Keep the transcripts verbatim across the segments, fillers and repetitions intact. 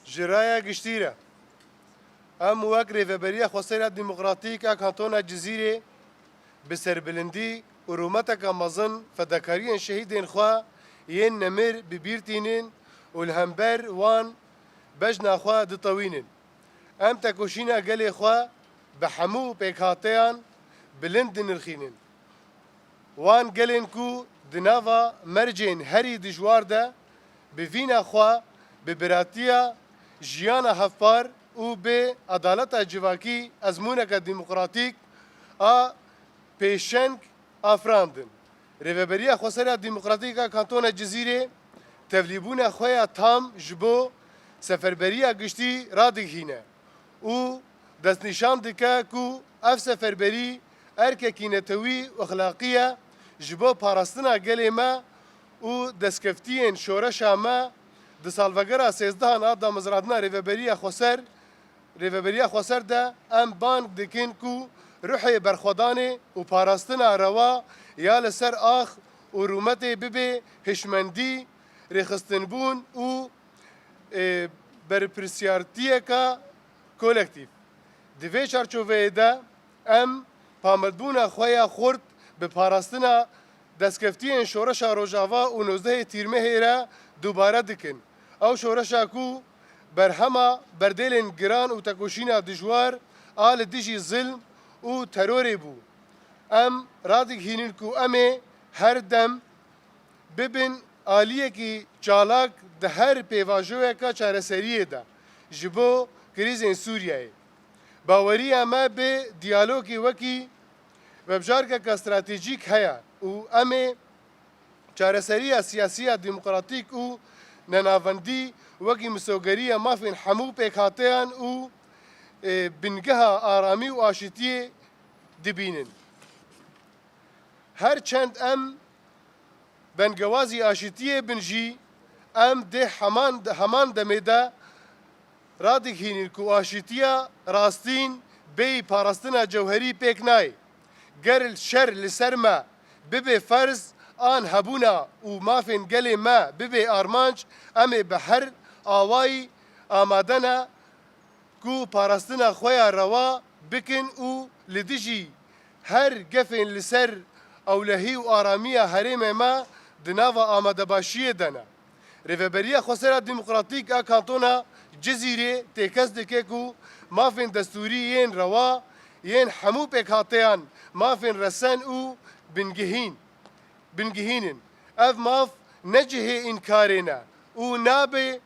Ji raya giştî re, em wek Rêveberiya Xweser ya Demokratîk a Kantona Cizîrê bi serbilindî û rûmeteke mezin fedakariyên şehîdên xwe yên nemir bi bîr tînin û li hember wan bejna xwe ditewînin. Em tekoşîna gelê xwe bi hemû pêkhateyan bilind dinirxînin. Wan gelên ku di nava mercên herî dijwar de bi vîna xwe, bi biratiya, jiyana hevpar û bi edaleta civakî ezmûneke demokratîk a pêşeng afirandin. Rêveberiya Xweser ya Demokratîk a Kantona Cizîrê tevlîbûna xwe ya tam ji bo seferberiya giştî radigihîne û destnîşan dike ku ev seferberî erkekî netewî û exlaqî ye ji bo parastina gelê me û destkeftiyên şoreşa me di salvegera sêzdehan a damezrandina Rêveberiya Xweser, Rêveberiya Xweser de em bang dikin ku ruhê berxwedanê û parastina rewa ya li ser ax û rûmetê bibe hişmendî, rêxistinbûn û, ê, berpirsiyartiyeke kolektîf. Di vê çarçoveyê de em pamildbûna xwe ya xurt bi parastina destkeftiyên Şoreşa Rojava û nozdehê Tîrmehê re dubare dikin. Ew şoreşa ku berhema berdêlên giran û tekoşîna dijwar a li dijî zilm û terorê bû. Em radigihînin ku em ê her dem bibin aliyekî çalak di her pêvajoyeke çareseriyê de ji bo krîzên Sûriyeyê. Baweriya me bi diyalogê wekî vebjarkeke stratejîk heye û em ê çareseriya siyasî ya demokratîk û nenavendî wekî misogerî ya mafên hemû pêkhateyan û, e, bingeha aramî û aşîtiyê dibînin. Her çend em bengewazî aşîtiyê bin jî, em dê heman, heman demê de radigihînin ku aşîtiya rastîn bêyî parastina cewherî pêk nayê. Ger şer li ser me bibe ferz an hebûna û mafên gelê me bibe armanc, em ê bi her awayî amade ne ku parastina xwe ya rewa bikin û li dijî her gefên li ser ewlehî û aramiya herêmê me di nava amadebaşiyê de ne. Rêveberiya Xweser ya Demokratîk a Kantona Cizîrê têkez dike ku mafên destûrî yên rewa yên hemû pêkhateyan mafên resen û bingehîn, bingehîn in. Ev maf ne cihê înkarê ne û nabe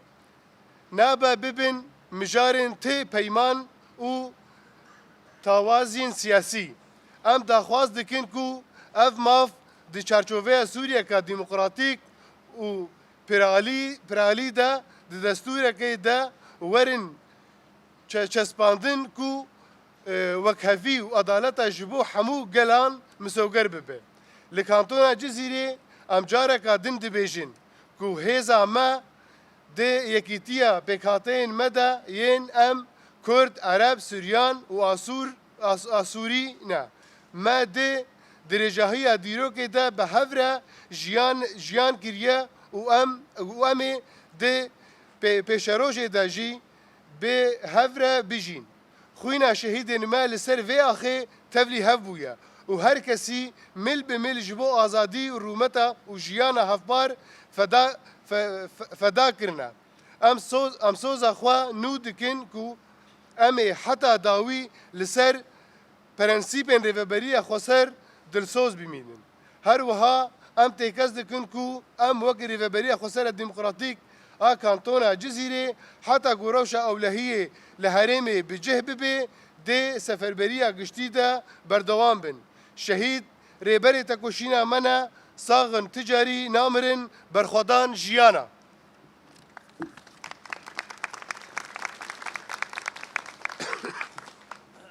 nabe bibin mijarên ti peyman û tawaziyên siyasî. Em daxwaz dikin ku ev maf di çarçoveya Sûriyeke demokratîk û piralî, piralî de di destûrekê de werin çe-, çespandin ku, e, wekhevî û edaleta ji bo hemû gelan misoger bibe. Li Kantona Cizîrê em careka din dibêjin ku hêza me dê yekîtiya pêkhateyên me de yên em Kurd, Ereb, Suryan û Asûr, As-, Asûrî ne. Me dê dirêjahiya dîrokê de bi hev re jiyan, jiyan kiriye û em, û em ê dê pê-, pêşerojê de jî bi hev re bijîn. Xwîna şehîdên me li ser vê axê tevlî hev bûye û her kesî mil bi mil ji bo azadî û rûmeta û jiyana hevpar feda, fe-, fe-, feda kirine. Em soz, em soza xwe nû dikin ku em ê heta dawî li ser prensîpên Rêveberiya Xweser dilsoz bimînin. Her wiha em têkez dikin ku em wek Rêveberiya Xweser ya Demokratîk a Kantona Cizîrê heta ku rewşa ewlehiyê li herêmê bi cih bibe, dê seferberiya giştî de berdewam bin. Şehîd rêberê tekoşîna me ne, sax in, ti carî namirin, berxwedan jiyana.